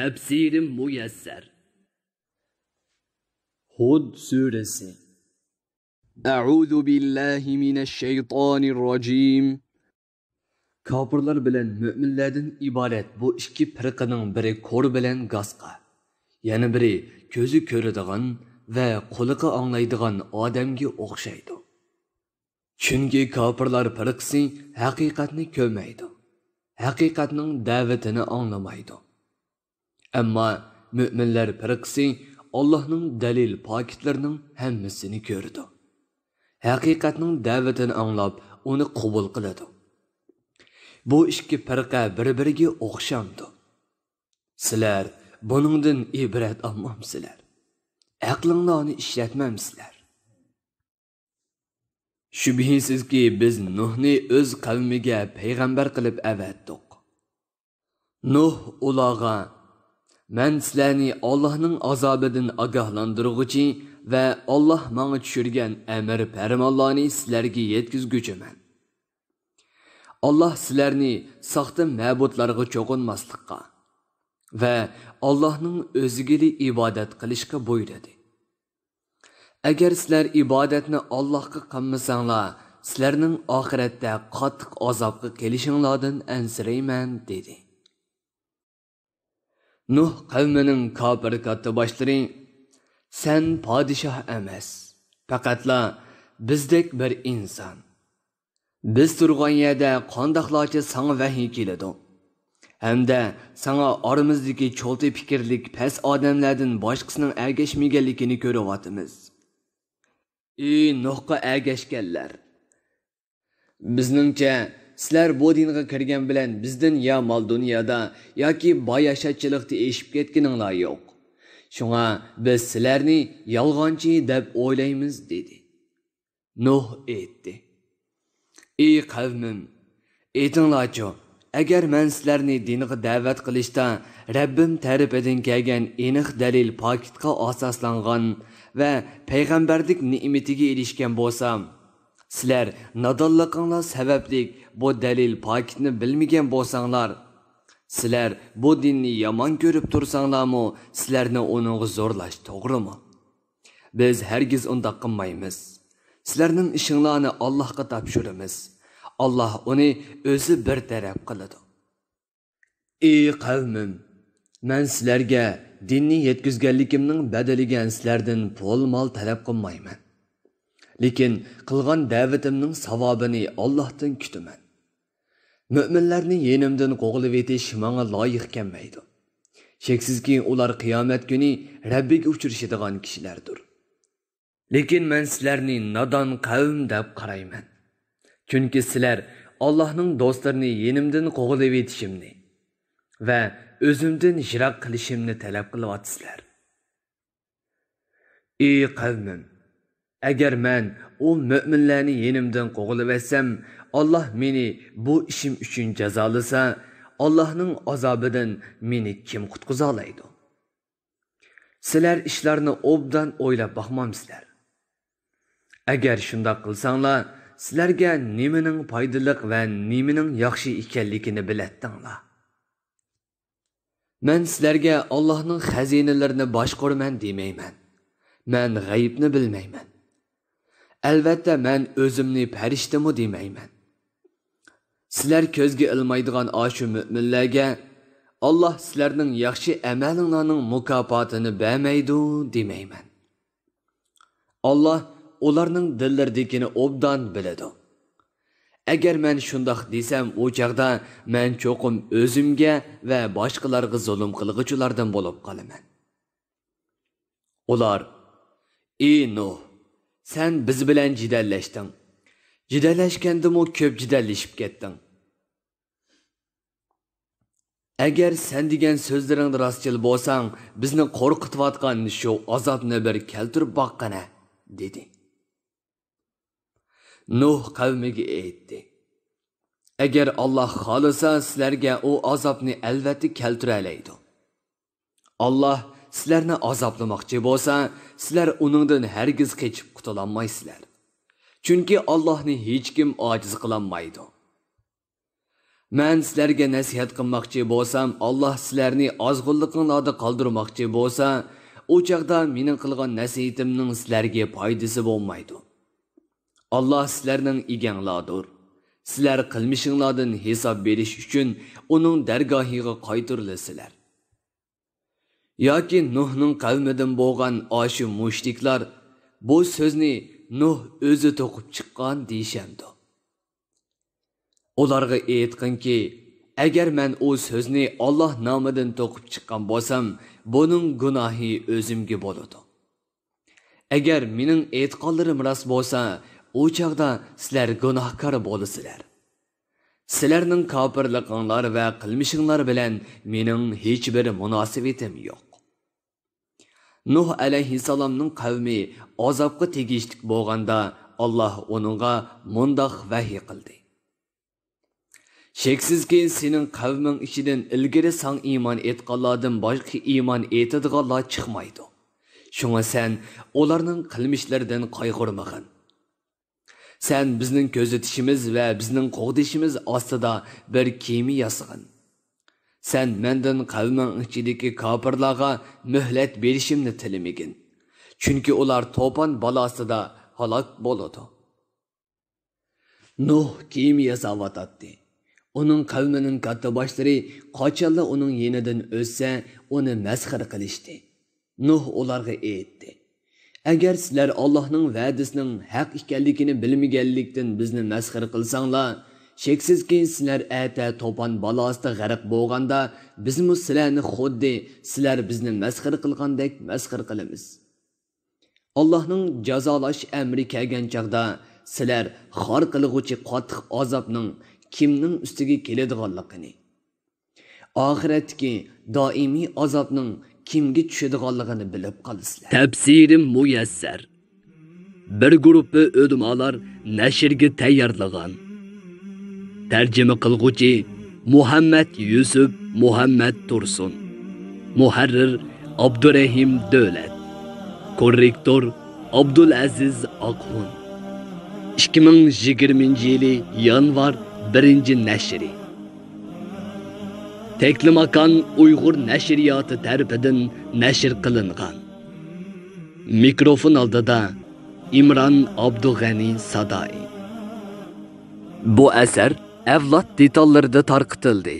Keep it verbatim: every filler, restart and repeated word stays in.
تەپسىرى مۇيەسسەر. ھۇد سۈرىسى. أعوذ بالله من الشيطان الرجيم. كاپىرلار بىلەن مۆمىنلەردىن ئىبارەت بۇ ئىككى پىرقىنىڭ بىرى كور بىلەن گاسقا، يەنە بىرى كۆزى كۆرىدىغان ۋە قۇلىقى ئاڭلايدىغان ئادەمگە ئوخشايدۇ. چۈنكى كاپىرلار پىرقىسى ھەقىقەتنى كۆرمەيدۇ، ھەقىقەتنىڭ دەۋىتىنى ئاڭلىمايدۇ. ئەمما مۆمىنلەر پىرقىسى ئاللاھنىڭ دەلىل پاكىتلىرىنىڭ ھەممىسىنى كۆرىدۇ. ھەقىقەتنىڭ دەۋىتىنى ئاڭلاپ، ئۇنى قوبۇل قىلىدۇ. بۇ ئىككى پىرقە بىر-بىرىگە ئوخشامدۇ؟ سىلەر بۇنىڭدىن ئىبرەت ئالمامسىلەر؟ ئەقلىڭلارنى ئىشلەتمەمسىلەر؟ شۈبھىسىزكى، بىز نۇھنى ئۆز قەۋمىگە پەيغەمبەر قىلىپ ئەۋەتتۇق. نۇھ ئۇلارغا، مەن سىلەرنى ئاللاھنىڭ ئازابىدىن ئاگاھلاندۇرغۇچى ۋە ئاللاھ ماڭا چۈشۈرگەن ئەمىر پەرمانلارنى سىلەرگە يەتكۈزگۈچىمەن. ئاللاھ سىلەرنى ساختا مەبۇدلارغا چوقۇنماسلىققا ۋە ئاللاھنىڭ ئۆزىگىلا ئىبادەت قىلىشقا بۇيرۇدى. ئەگەر سىلەر ئىبادەتنى ئاللاھقا قىلمىساڭلار، سىلەرنىڭ ئاخىرەتتە قاتتىق ئازابقا قېلىشىڭلاردىن ئەنسىرەيمەن، دېدى. نۇھ قەۋمىنىڭ كاپىر كاتتىباشلىرى، سەن پادىشاھ ئەمەس، پەقەتلا بىزدەك بىر ئىنسان. بىز تۇرغان يەردە قانداقلارچە ساڭا ۋەھىي كېلىدۇ؟ ھەمدە ساڭا ئارىمىزدىكى چولتا پىكىرلىك پەس ئادەملەردىن باشقىسىنىڭ ئەگەشمىگەنلىكىنى كۆرۈۋاتىمىز. ئى نۇھقا ئەگەشكەنلەر! بىزنىڭچە، سىلەر بۇ دىنغا كىرگەن بىلەن بىزدىن يا مال-دۇنيادا، ياكى باياشاتچىلىقتا ئېشىپ كەتكىنىڭلار يوق. شۇڭا بىز سىلەرنى يالغانچى دەپ ئويلايمىز، دېدى. نۇھ ئېيتتى، ئى قەۋمىم! ئېيتىڭلارچۇ، ئەگەر مەن سىلەرنى دىنغا دەۋەت قىلىشتا رەببىم تەرىپىدىن كەلگەن ئېنىق دەلىل پاكىتقا ئاساسلانغان ۋە پەيغەمبەرلىك نېمىتىگە ئېرىشكەن بولسام، سىلەر نادانلىقىڭلار سەۋەبلىك بۇ دەلىل پاكىتنى بىلمىگەن بولساڭلار، سىلەر بۇ دىننى يامان كۆرۈپ تۇرساڭلارمۇ، سىلەرنى ئۇنىڭغا زورلاش توغرىمۇ؟ بىز ھەرگىز ئۇنداق قىلمايمىز. سىلەرنىڭ ئىشىڭلارنى ئاللاھقا تاپشۇرىمىز. ئاللاھ ئۇنى ئۆزى بىر تەرەپ قىلىدۇ. ئى قەۋمىم! مەن سىلەرگە دىننى يەتكۈزگەنلىكىمنىڭ بەدىلىگە سىلەردىن پۇل-مال تەلەپ قىلمايمەن. لېكىن قىلغان دەۋىتىمنىڭ ساۋابىنى ئاللاھتىن كۈتىمەن. مۆمىنلەرنى يېنىمدىن قوغلىۋېتىش ماڭا لايىق كەلمەيدۇ. شەكسىزكى، ئۇلار قىيامەت كۈنى رەببىگە ئۇچرىشىدىغان كىشىلەردۇر. لېكىن مەن سىلەرنى نادان قەۋم دەپ قارايمەن. چۈنكى سىلەر ئاللاھنىڭ دوستلىرىنى يېنىمدىن قوغلىۋېتىشىمنى ۋە ئۆزۈمدىن يىراق قىلىشىمنى تەلەپ قىلىۋاتىسىلەر. ئى قەۋمىم! ئەگەر مەن ئۇ مۆمىنلەرنى يېنىمدىن قوغلىۋەتسەم، ئاللاھ مېنى بۇ ئىشىم ئۈچۈن جازالىسا، ئاللاھنىڭ ئازابىدىن مېنى كىم قۇتقۇزالايدۇ؟ سىلەر ئىشلارنى ئوبدان ئويلاپ باقمامسىلەر؟ ئەگەر شۇنداق قىلساڭلار، سىلەرگە نېمىنىڭ پايدىلىق ۋە نېمىنىڭ ياخشى ئىكەنلىكىنى بىلەتتىڭلار. مەن سىلەرگە ئاللاھنىڭ خەزىنىلىرىنى باشقۇرىمەن دېمەيمەن. مەن غەيىبنى بىلمەيمەن. ئەلۋەتتە، مەن ئۆزۈمنى پەرىشتىمۇ دېمەيمەن. سىلەر كۆزگە ئىلمايدىغان ئاشۇ مۆمىنلەرگە، ئاللاھ سىلەرنىڭ ياخشى ئەمەلىڭلارنىڭ مۇكاپاتىنى بەرمەيدۇ دېمەيمەن. ئاللاھ ئۇلارنىڭ دىللىرىدىكىنى ئوبدان بىلىدۇ. ئەگەر مەن شۇنداق دېسەم، ئۇ چاغدا مەن چوقۇم ئۆزۈمگە ۋە باشقىلارغا زۇلۇم قىلغۇچىلاردىن بولۇپ قالىمەن. ئۇلار، ئى نۇھ، سەن بىز بىلەن جېدەللەشتىڭ. جېدەللەشكەندىمۇ كۆپ جېدەللىشىپ كەتتىڭ. ئەگەر سەن دېگەن سۆزلىرىڭدە راستچىل بولساڭ، بىزنى قورقۇتۇۋاتقان شۇ ئازابنى بىر كەلتۈرۈپ باققىنە، دېدى. نۇھ قەۋمىگە ئېيتتى، ئەگەر ئاللاھ خالىسا، سىلەرگە ئۇ ئازابنى ئەلۋەتتە كەلتۈرەلەيدۇ. ئاللاھ سىلەرنى ئازابلىماقچى بولسا، سىلەر ئۇنىڭدىن ھەرگىز قېچىپ قۇتۇلالمايسىلەر. چۈنكى ئاللاھنى ھېچكىم ئاجىز قىلالمايدۇ. مەن سىلەرگە نەسىھەت قىلماقچى بولسام، ئاللاھ سىلەرنى ئازغۇنلۇقۇڭلاردا قالدۇرماقچى بولسا، ئۇ چاغدا مېنىڭ قىلغان نەسىھىتىمنىڭ سىلەرگە پايدىسى بولمايدۇ. ئاللاھ سىلەرنىڭ ئىگەڭلاردۇر. سىلەر قىلمىشىڭلاردىن ھېساب بېرىش ئۈچۈن ئۇنىڭ دەرگاھىغا قايتۇرۇلىسىلەر. ياكى نۇھنىڭ قەۋمىدىن بولغان ئاشۇ مۇشرىكلار بۇ سۆزنى نۇھ ئۆزى توقۇپ چىققان دېيىشەمدۇ؟ ئۇلارغا ئېيتقىنكى، ئەگەر مەن ئۇ سۆزنى ئاللاھ نامىدىن توقۇپ چىققان بولسام، بۇنىڭ گۇناھى ئۆزۈمگە بولىدۇ. ئەگەر مېنىڭ ئېيتقانلىرىم راست بولسا، ئۇ چاغدا سىلەر گۇناھكار بولىسىلەر. سىلەرنىڭ كاپىرلىقىڭلار ۋە قىلمىشىڭلار بىلەن مېنىڭ ھېچبىر مۇناسىۋىتىم يوق. نۇھ ئەلەيھىسسالامنىڭ قەۋمى ئازابقا تېگىشلىك بولغاندا، ئاللاھ ئۇنىڭغا مۇنداق ۋەھىي قىلدى: شەكسىزكى، سېنىڭ قەۋمىڭ ئىچىدىن ئىلگىرى ساڭا ئىمان ئېيتقانلاردىن باشقا ئىمان ئېيتىدىغانلار چىقمايدۇ. شۇڭا سەن ئۇلارنىڭ قىلمىشلىرىدىن قايغۇرمىغىن. سەن بىزنىڭ كۆزىتىشىمىز ۋە بىزنىڭ قوغدىشىمىز ئاستىدا بىر كېمە ياسىغىن. سەن مەندىن قەۋمىڭ ئىچىدىكى كاپىرلارغا مۆھلەت بېرىشىمنى تىلىمىگىن، چۈنكى ئۇلار توپان بالاسىدا ھالاك بولىدۇ. نۇھ كېمە ياساۋاتاتتى. ئۇنىڭ قەۋمىنىڭ كاتتىباشلىرى قاچانلا ئۇنىڭ يېنىدىن ئۆتسە، ئۇنى مەسخىرە قىلىشتى. نۇھ ئۇلارغا ئېيتتى: ئەگەر سىلەر ئاللاھنىڭ ۋەدىسىنىڭ ھەق ئىكەنلىكىنى بىلمىگەنلىكتىن بىزنى مەسخىرە قىلساڭلار، شەكسىزكى، سىلەر ئەتە توپان بالاسىدا غەرق بولغاندا، بىزمۇ سىلەرنى خۇددى سىلەر بىزنى مەسخىرە قىلغاندەك مەسخىرە قىلىمىز. ئاللاھنىڭ جازالاش ئەمرى كەلگەن چاغدا، سىلەر خار قىلغۇچى قاتتىق ئازابنىڭ كىمنىڭ ئۈستىگە كېلىدىغانلىقىنى، ئاخىرەتتىكى دائىمىي ئازابنىڭ كىمگە چۈشىدىغانلىقىنى بىلىپ قالىسىلەر. تەپسىرى مۇيەسسەر. بىر گۇرۇپپا ئۆلىمالار نەشرگە تەييارلىغان. تەرجىمە قىلغۇچى مۇھەممەد يۈسۈپ مۇھەممەد تۇرسۇن. مۇھەررىر ئابدۇرەھىم دۆلەت. كوررېكتور ئابدۇلئەزىز ئاقخۇن. ئىككى مىڭ يىگىرمىنچى يىلى يانۋار بىرىنچى نەشرى. تەكلىماكان ئۇيغۇر نەشرىياتى تەرىپىدىن نەشر قىلىنغان. مىكروفون ئالدىدا ئىمران ئابدۇغەنى سادائى. بۇ ئەسەر ئەۋلاد دېتاللىرىدا تارقىتىلدى.